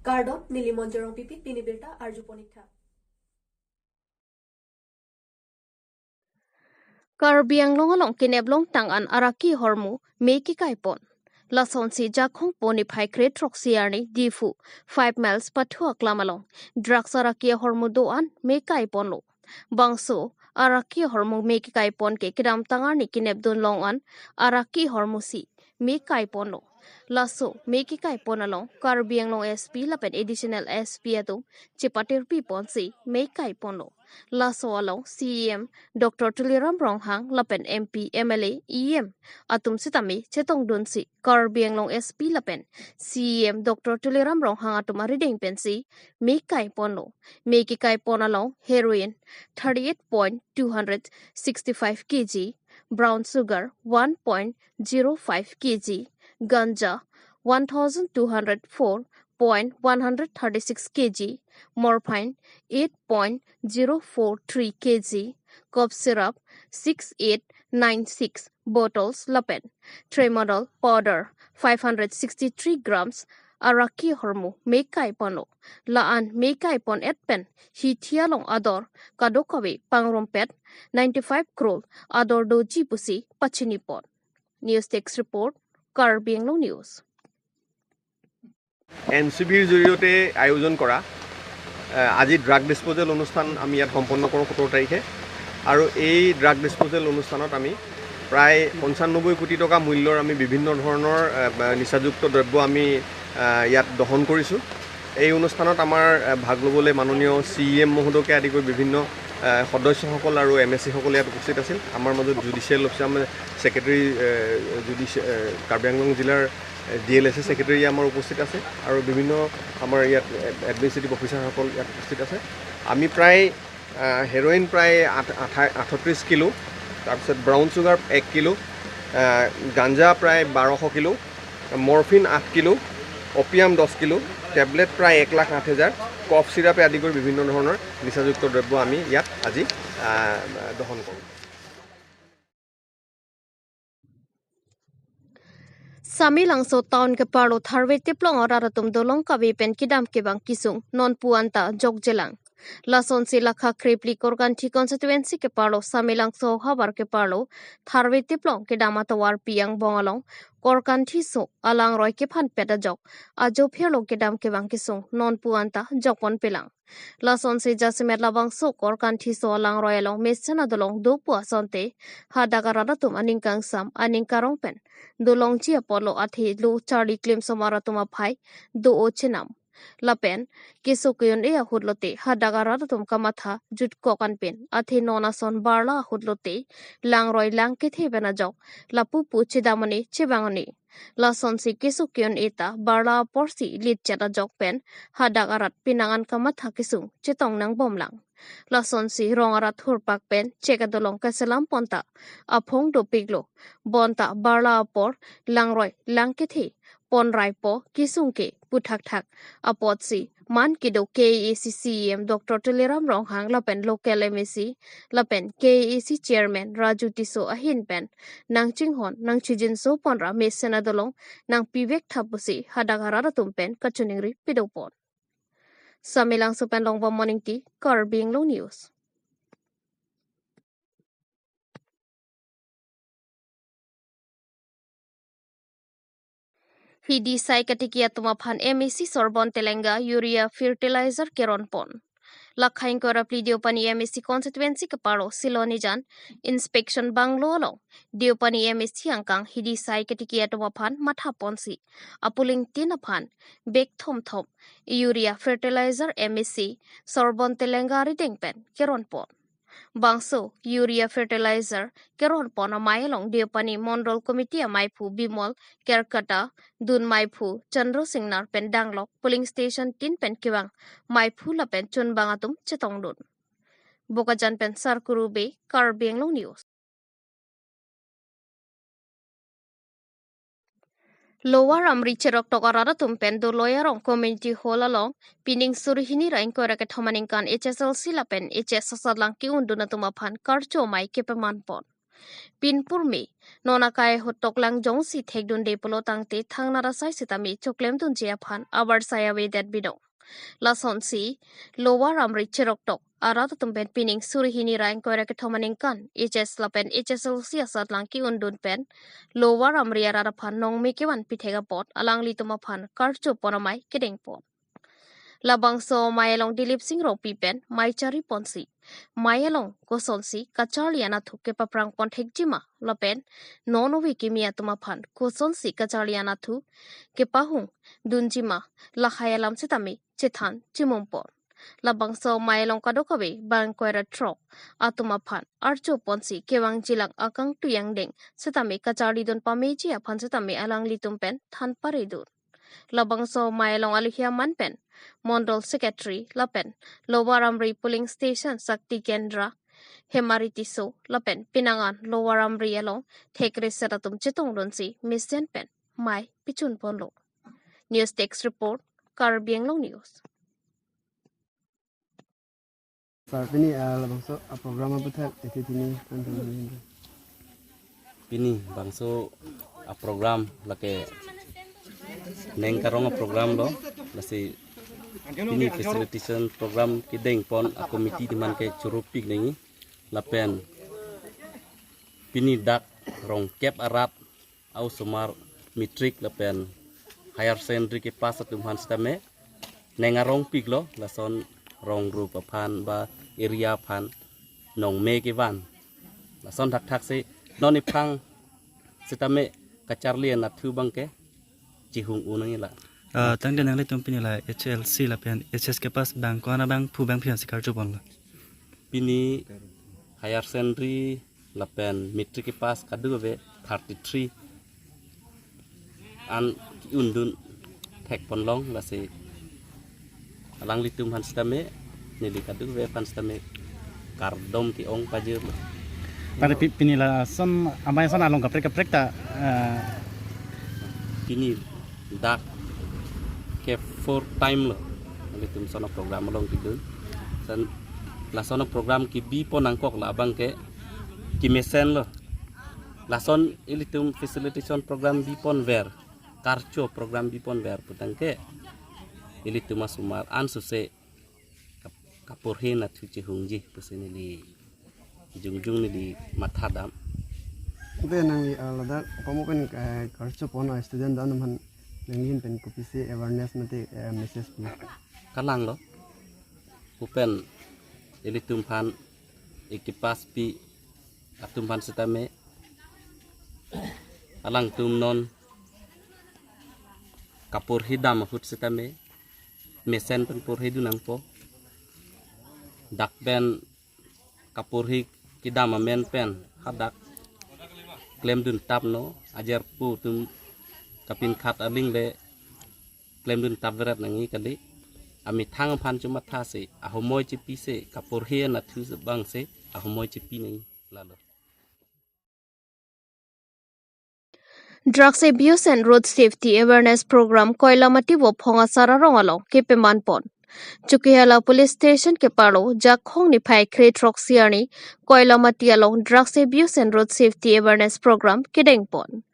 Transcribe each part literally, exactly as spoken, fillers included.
Kardom, neli Monjorong Pipit, pini birta arju ponik tha. Karbi Anglong along kenep longtang an araki ahormu me kekai pon. Lasonsi Jakhong po niphai kre throksi arni Diphu five miles pathu aklam along drugs araki ahormu do-an me kai ponlo. Bangso araki ahormu me kekai pon ke kedamtang arni kenep dun long an araki ahormu si me kai ponlo. Laso me kekai pon along Karbi Anglong S P lapen Additional S P atum chepatirpi ponsi me kai ponlo. Laso along C E M Doctor Tuliram Ronghang lapen M P, M L A, E M atum sitame chetongdunsi Karbi Anglong S P lapen C E M Doctor Tuliram Ronghang atum arideng pensi me kai ponlo. Me kekai pon along heroin thirty-eight point two hundred sixty-five K G, brown sugar one point zero five K G, ganja one thousand two hundred four point one hundred thirty-six K G, morphine eight point zero four three K G, cough syrup six eight nine six bottles lapen tramadol powder five hundred sixty-three grams araki ahormu me kai ponlo. La-an me kai pon et pen hithi along ador kadokave pangrumpet ninety-five crore ador doji pusi pachini pon. News Desk Report, Karbi Anglong News. N C বিৰ জৰিয়তে আয়োজন কৰা, এ, আজি drug disposal অনুষ্ঠান আমি ইয়াত সম্পন্ন কৰোঁ সোতৰ তাৰিখে। আৰু এই ড্ৰাগ ডিছপ'জেল অনুষ্ঠানত আমি প্ৰায় পঁচানব্বৈ কোটি টকা মূল্যৰ আমি বিভিন্ন ধৰণৰ, এ, নিচাযুক্ত দ্ৰব্য আমি, এ, ইয়াত দহন কৰিছোঁ। এই অনুষ্ঠানত আমাৰ, এ, ভাগ ল'বলৈ মাননীয় চি ই এম মহোদয়কে আদি কৰি বিভিন্ন, এ, সদস্যসকল আৰু এম এ চিসকল ইয়াত উপস্থিত আছিল। আমাৰ মাজত জুডিচিয়েল অফিচাৰ, মানে, ছেক্ৰেটেৰী, এ, জুডিচি-, এ, কাৰ্বি আংলং জিলাৰ ডি এল এছ এ ছেক্ৰেটেৰী আমাৰ উপস্থিত আছে আৰু বিভিন্ন আমাৰ ইয়াত এডমিনিষ্ট্ৰেটিভ অফিচাৰসকল ইয়াত উপস্থিত আছে। আমি প্ৰায়, আহ, হেৰইন প্ৰায় আঠ-, আঠাই-, আঠত্ৰিছ কিলো, তাৰপিছত ব্ৰাউন চুগাৰ এক কিলো, আহ, গাঞ্জা প্ৰায় বাৰশ কিলো, মৰফিন আঠ কিলো, অপিয়াম দহ কিলো, টেবলেট প্ৰায় এক লাখ আঠ হেজাৰ, কফ চিৰাপে আদি কৰি বিভিন্ন ধৰণৰ নিচাযুক্ত দ্ৰব্য আমি ইয়াত আজি, আহ, দহন কৰোঁ। Samelangso town keparlo tharve teplong arat atum dolong kave pen kedam kevang kesung nonpu anta jokjelang. Lasonsi lakha krephli Korkanthi constituency keparlo Samelangso havar keparlo tharve teplong kedam atovar pi angbong along Korkanthi so alangroi kephan pet ajok ajo phirlo kedam kevang kesung nonpu anta jokpon pelang. Lasonsi jasemet labangso Korkanthi so alangroi along mesen adolong dopo asonte hadak arat atum aning kangsam aning karong pen dolongji apotlo athe lo charli klim somar atum aphai do-o chenam. Lapen keso ke-un-e ahut lote hadak arat atum kamatha jutkok an pen athe non ason barla ahut lote langroi lang kethe pen ajok lapu pu chedam un-e chevang un-e. Lasonsi keso ke-un-e ta barla aporsi litchet ajok pen hadak arat penang an kamatha kesung chetong nangbomlang. Lasonsi rong arat hurpak pen chek adolong keselam pon ta aphong dopiklo. Bonta barla apor langroi lang kethe pon raipo kesung ke puthakthak apotsi man kedo K A A C C E M Doctor Tuliram Ronghang lapen local M A C lapen K A A C Chairman Raju Tisso ahin pen nangchinghon nangchijinso ponra mesen adolong nangpivek tha pusi hadak arat atum pen kachiningri pidopon. Samelangso pen Longbom Moning Ingti, Karbi Anglong News. Hidi sai katiki atum aphan M A C Sorbon Telenga urea fertilizer keron pon. Lakha ingkoi ra phli Deopani M A C constituency keparlo Silonijan inspection bungalow along Deopani M A C angkang hidi sai katiki atum aphan matha ponsi apuling tin aphan bag thom thom urea fertilizer M A C Sorbon Telenga arideng pen keron pon. Bangso urea fertilizer keron pon amei along Deopani Mondol Committee ameiphu Bimol Kerkata, dun meiphu Chandra Singnar pen danglok polling station tin pen kevang meiphu lapen chunbang atum chetongdun. Bokajan pen Sarkuru Bey, Karbi Anglong News. Lower Amri cheroktok arat atum pen Doloi arong community hall along pining suri hini ra ingkoi ra kethom aningkan H S L C lapen H S asatlang ke-undun atum aphan karcho amei kepaman pon. Pinpur me, non akai ahut toklang jongsi thekdunde pulo tangte thangnat asai sitame choklemdunji aphan abarsai avedet bidong. Lasonsi Lower Amri cheroktok arat atum pen pining suri hini ra ingkoi ra kethom aningkan H S lapen H S L C asatlang ke-undun pen Lower Amri arat aphan nongme kevan pithek apot alanglitum aphan karcho pon amei kedengpon. Labangso amei along Dilip Singh Rongpi pen mei chariponsi, mei along kosonsi kacharli anatthu kepaprang pon thekjima lapen non ove kimi atum aphan kosonsi kacharli anatthu kepahung dunjima, lahai alam sitame chethan chimumpon. Labangso amei along kadokave bang ingkoi ra throk atum aphan archo ponsi kevangjilang akangtui angdeng sitame kacharlidun pameji aphan sitame alanglitum pen than paredun. Labangso amei along aluhi aman pen Mondol Secretary lapen Lower Amri Polling Station Sakti Kendra Hemari Tisso lapen pinangan Lower Amri along thekre set atum chetongdunsi mesen pen mei pichun ponlo. News Desk Report, Karbi Anglong News. Sir, pini, ah, labangso a-program aputhak ethitini kan kan. Pini bangso a-program lake neng karong a-program lo, lasi pini facilitation program kedengpon a-committee atum aphan ke churupik nangji lapen pini dak rongkep arat a-osomar matric lapen higher secondary kepass atum aphan sitame neng arongpiklo, lason rong group aphan ba area aphan nongme kevan. Lason thakthaksi non iphang sitame kacharli anatthu abangke chihung-un nangji la. Ah, tangte nanglitum pini la H L C lapen H S kepass bang ko-an abangphu bangphi ansi karcho ponlo? Pini higher secondary lapen matric kepass kadokave thirty-three an ke-undun thekponlong, lasi alanglitum aphan sitame, neli kadokave aphan sitame kardom ke-ong pajirlo. Tangte pi-, pini lason amei ason along kaprek kaprek ta, eh, pini dak ke four time lo ilitum lason a-program along kedun. Lason, lason a-program kebipon nangkok la abangke kemesenlo. Lason ilitum facilitation program biponver, karcho program biponver putangke ilitum asomar ansose kap-, kaporhe anatthu chihungji pusi neli jongjong neli mathadam. Ante nangli, ah, ladak pamo pen, eh, karcho pon a-student atum aphan nangli ahin pen kopisi awareness mate, eh, message pi? Kalanglo. Lapen ilitum aphan, e-kepass pi atum aphan sitame alangtum non kaporhedam ahut sitame mesen pen porhedun nangpo. Dak pen kaporhe kedam amen pen hadak klemdun tapnon, ajarpo atum kapinkhat aling le klemdun tapveret nangji kali. Amethang aphan chomathasi ahomoi chepisi kaporhe anatthu abangsi ahomoi chepi nangji lalo. Drugs Abuse and Road Safety Awareness Program Koilamati Vophong asar arong along kepemanpon. Chokihola Police Station keparlo Jakhong niphai kre throksi arni Koilamati along Drugs Abuse and Road Safety Awareness Program kedengpon.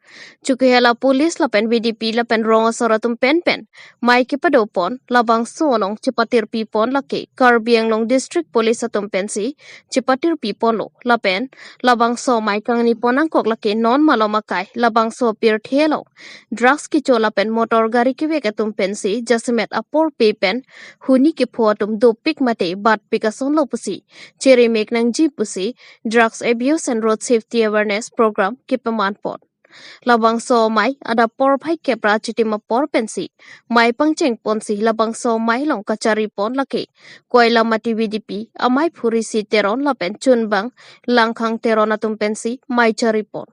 Chokihola Police lapen V D P lapen rong asor atum penpen mei kepadopon, labangso along chepatirpipon lake Karbi Anglong District Police atum pensi chepatirpiponlo lapen labangso mei kangnipon nangkok lake non malom akai labangso apirthe along drugs kecho lapen motor gari kevek atum pensi jasemet apor pe pen huni kepho atum dopik mate batpik asonlo pusi cheremek nangji pusi Drugs Abuse and Road Safety Awareness Program kepemanpon. Labangso amei adap porphai kep ra chitim apor pensi mei pangchengponsi labangso amei along kacharipon lake Koilamati V D P amei phuri si Teron lapen chunbang Langkhang Teron atum pensi mei charipon.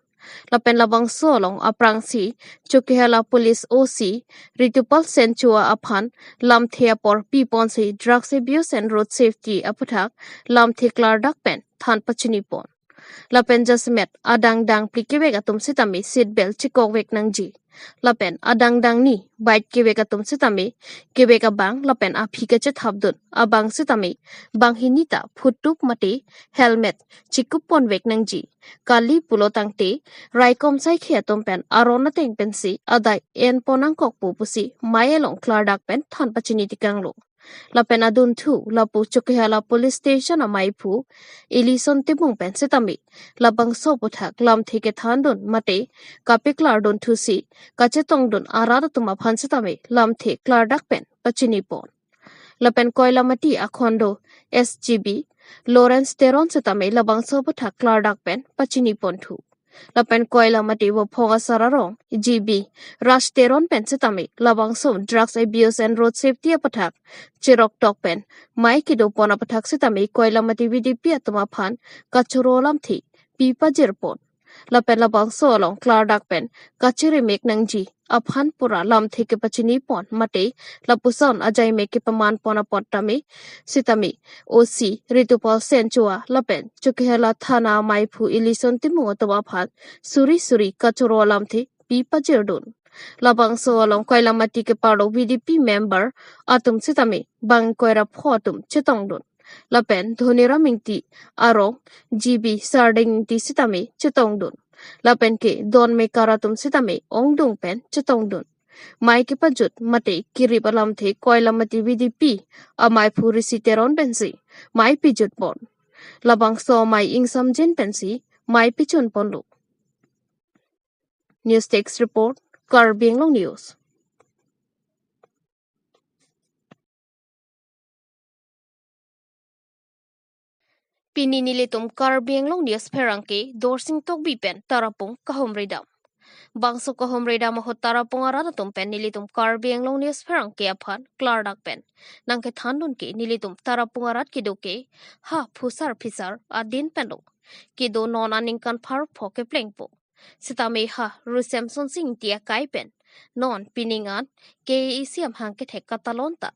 Lapen labangso along aphrangsi Chokihola Police O C Ritupal Senchua aphan lamthe apor piponsi Drugs Abuse and Road Safety aputhak lamthe klardak pen than pachinipon. Lapen jasemet adang dang phli kevek atum sitame seat belt chekokvek nangji. Lapen adang dang ni bike kevek atum sitame kevek abang lapen aphi kachethapdun abang sitame banghini ta phutup mate helmet chekup ponvek nangji. Kali pulo tangte raikom saikhi atum pen aron ateng pensi adai en pon nangkokpo pusi mei along klardak pen than pachini tekanglo. Lapen adunthu lapu Chokihola Police Station ameiphu Elison Timung pen sitame labangso aputhak lamthe kethandun mate kapeklardunthusi kachetongdun arat atum aphan sitame lamthe klardak pen pachini pon. Lapen Koilamati akhondo S G B Lawrence Teron sitame labangso aputhak klardak pen pachini ponthu. Lapen Koilamati Vophong asar arong G B Raj Teron pen sitame labangso Drugs Abuse and Road Safety aputhak cheroktok pen mei kedo pon aputhak sitame Koilamati V D P atum aphan kachoro lamthe pi pajir pon. Lapen labangso along klardak pen kachiri mek nangji aphan pura lamthe kepachini pon mate lapuson ajai mek kepaman pon apot tame sitame O C Ritupal Senchua lapen Chokihola Thana ameiphu Elison Timung atum aphan suri suri kachoro lamthe pi pajirdun. Labangso along Koilamati keparlo V D P member atum sitame bang koira pho atum chetongdun. Lapen Dhoniram Ingti arong G B Sarding Ingti sitame chetongdun. Lapen ke don mekar atum sitame ongdung pen chetongdun. Mei kepajut mate kerip alamthe Koilamati V D P ameiphu Risi Teron pensi mei pijut pon. Labangso amei ingsamjin pensi mei pichun ponlo. News Desk Report, Karbi Anglong News. Pini nelitum Karbi Anglong News pherangke Dorsing Tokbi pen Tarapung kahumridam. Bangso kahumridam ahut Tarapung arat atum pen nelitum Karbi Anglong News pherangke aphan klardak pen nangkethandun ke nelitum Tarapung arat kedo ke ha phusar phisar adin penlo. Kedo non aningkan pharo pho keplengpo. Sitame ha Ru Semson Sing Ingti akai pen non pining an K A A C amahang kethek katalon ta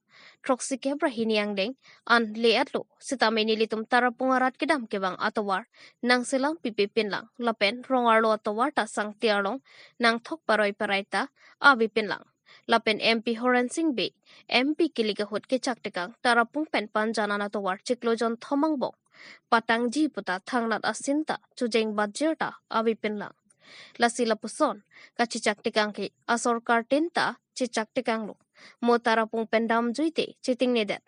throksi kep ra hini angdeng an le-etlo. Sitame nelitum Tarapung arat kedam kevang atovar nangselam pipe pinlang lapen rong arlo atovar ta sangti arlong nangthok paroi parai ta ave pinlang. Lapen M P Horen Sing Bey, M P kilik ahut kechak tekang Tarapung pen Panjan an atovar chiklo jonthom angbong patangji puta thangnat asin ta chojeng bajir ta ave pinlang. Lasi lapuson kachechak tekang ke asorkar tin ta chechak tekanglo. Mo Tarapung pen damjuite chetingnedet.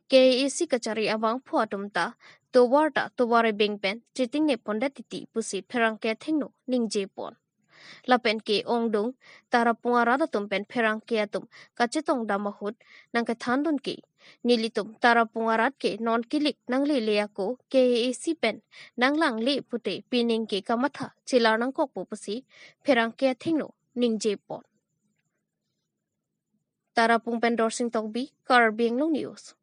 K A A C kachari abangphu atum ta tovar ta tovar ebeng pen chetingne pondet titi pusi pherangke athengno ningje pon. Lapen ke ongdung Tarapung arat atum pen pherangke atum kachetongdam ahut nangkethandun ke nelitum Tarapung arat ke non kilik nanglele ako K A A C pen nanglangle pute pining ke kamatha chelar nangkokpo pusi pherangke athengno ningje pon. Tarapung pen Dorsing Tokbi, Karbi Anglong News.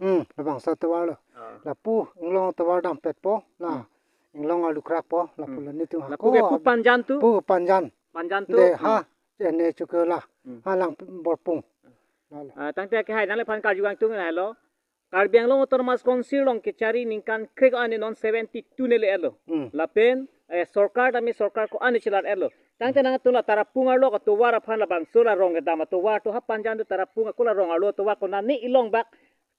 Hmm, labangso atovar lo. Ah. Lapu inglong atovar dampetpo, la. Hmm. Inglong alu krakpo, lapu Hmm. la nelitum Lapu hako ke pu hab- Panjan tu? Pu Panjan. Panjan tu? De, ha, Hmm. ene Chokihola. Hmm. Ha lang Borpung. La, la. Ah, tangte ke hai nangliphan karju kangtung helo. Karbi Anglong Autonomous Council along kechari ningkan krek ane non seventy-two ne le-etlo. Hmm. Lapen, eh, sorkar tame sorkar ko-an chelar-etlo. Tangte Hmm. nangtum la Tarapung arlo atovar aphan labangso la rong kedam atovar to ha Panjan to Tarapung ako la rong arlo atovar konane ilong bak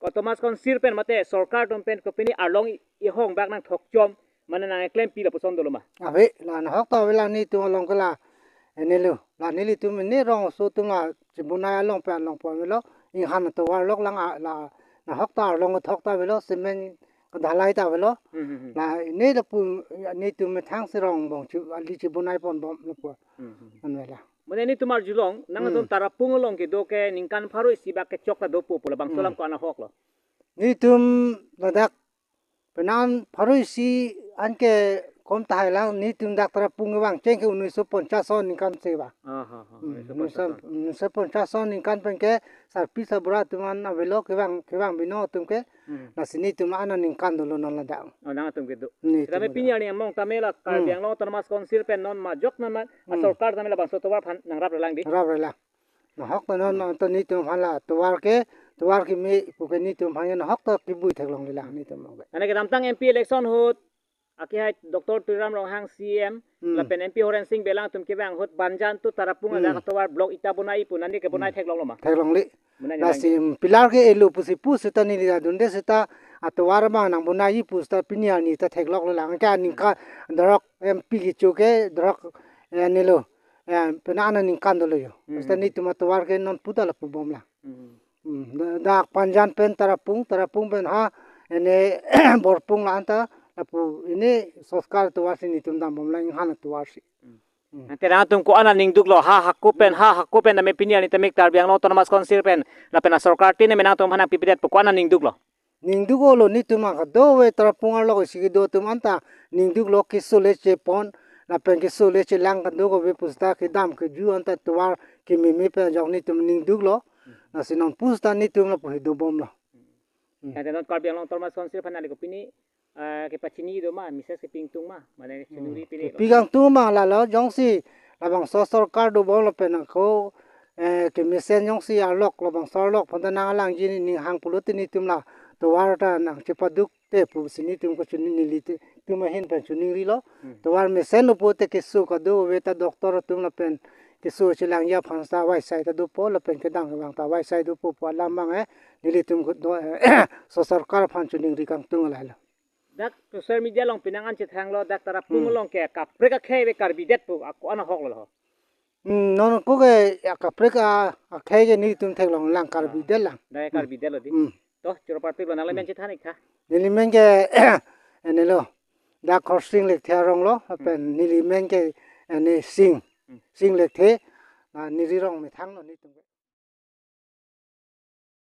Autonomous Council pen mate sorkar atum pen kopine arlong i-, ihong bak nangthokchom mane nangklempi lapuson dolo ma? Ave, la nahok ta ave la nelitum along ke la. Ene lo, la nelitum ne rong aso atum la chibunai along pen along pon avelo, inghan atovar lok lang a-, la nahok ta arlong thok ta avelo, cement kedhalai ta avelo. Hmm, hmm, hmm. La ne lapu nelitum methang si rong bong chu ali chibunai ponbom lapu. Hmm, hmm, hmm. Anvela. Mane nelitum arjulong, nangtum Hmm. Tarapung along kedo ke ningkan pharo isi bak kechok ta dopo pu labangso Hmm. alam ko-an ahok lo? Nelitum ladak penang pharo isi anke kom tahai lang nelitum dak Tarapung vangcheng ke unniso ponchas aningkan si ba. Ah, ha, ha, Hmm, unniso ponchas. Unniso, unniso ponchas aningkan pen ke sarpi sarbura atum an avelo kevang, kevang bino atum ke. Hmm. Lasi nelitum an aningkan dolo non ladak. Oh, nangtum kedo. Nelitum Sitame kedo. Pini arni among tame la Karbi Hmm. Anglong Autonomous Council pen non majok nama Hmm. asorkar tame labangso atovar aphan nangrap relang di. Rap relang. Nahok ta non Hmm. non to nelitum aphan la atovar ke tovar keme pu ke netum aphan ahok ta kebui theklongle lang netum abang ke. Ane kedamtang M P election ahut, akehai Doctor Tuliram Ronghang C E M, Hmm. lapen M P Horen Sing Bey alangtum kevang ahut Banjan to Tarapung Hmm. adak atovar block ita bonai pu, nangli ke bonai Hmm. theklonglo ma? Theklongle. Bonai nang. Lasi, um, pillar ke-elo pusi pu seta neli adunde seta atovar abang nang bonai pu seta pini arni ta thekloklo lang. Ke aningkan dorok M P kecho ke dorok, eh, nelo, eh, penang aningkan dolo jo. Hmm. Seta netum atovar ke non puta lapu bom lang. Hmm. Hmm, da-, dak Banjan pen Tarapung, Tarapung pen ha, ene Borpung la-an ta, lapu ene Sorkar tovar si netum dambom lang, inghan tovar si. Hmm. Hmm. Ante nangtum ko-an aning duklo, ha hako pen, ha hako pen tame pini arni tame Karbi Anglong Autonomous Council pen, lapen asorkar tin tame nangtum aphan nangpipedet pu ko-an aning duklo? Ning duklo, netum akadokave Tarapung arlok isi kedo atum anta ning duklo, keso le chepon, lapen keso le chelang kadokave pu seta kedam keju anta tovar kememe pen ajok netum ning duklo. Lasi non pu seta netum lapu hi dobomlo. Hmm. Ante non Karbi Anglong Autonomous Council aphan nangli ko pini, ah, kepachini do ma, message kepi ingtung ma, mane Hmm. chiningri pini. Kepi ingtung ma lalo, jongsi labangso sorkar dobom lapen ako, eh, kemesen jongsi arlok, labangso arlok aphan ta nang alangji ning hang pulote netum la tovar ta nang chepaduk te pusi netum kachini, nelitum ahin pen chiningrilo. Hmm. Tovar mesen lo pulote keso kadokave ta doctor atum lapen keso chelangji aphan ta vaisai ta dopo lapen kedang kevang ta vaisai dopo pu alam abang, eh, nelitum ko do, eh, so sorkar aphan chiningri kangtung lahelo. Dak social media along penang an chethanglo, dak Tarapung Hmm. along ke kaprek akhei ave Karbi det pu, ako-an ahok lo? Hmm, non ko ke ya kaprek a, akhei ke netum theklong lang, Karbi Ah. det lang. Dak Hmm. Karbi det lo di. Hmm. To, choro parpik lo, nangli Hmm. men chethan ik tha. Neli men ke, ene lo. Dak Khorsing Lekthe arong lo, lapen Hmm. neli men ke, ene Sing. Hmm. Sing Lekthe, ah, neli rong methang lo netum ke.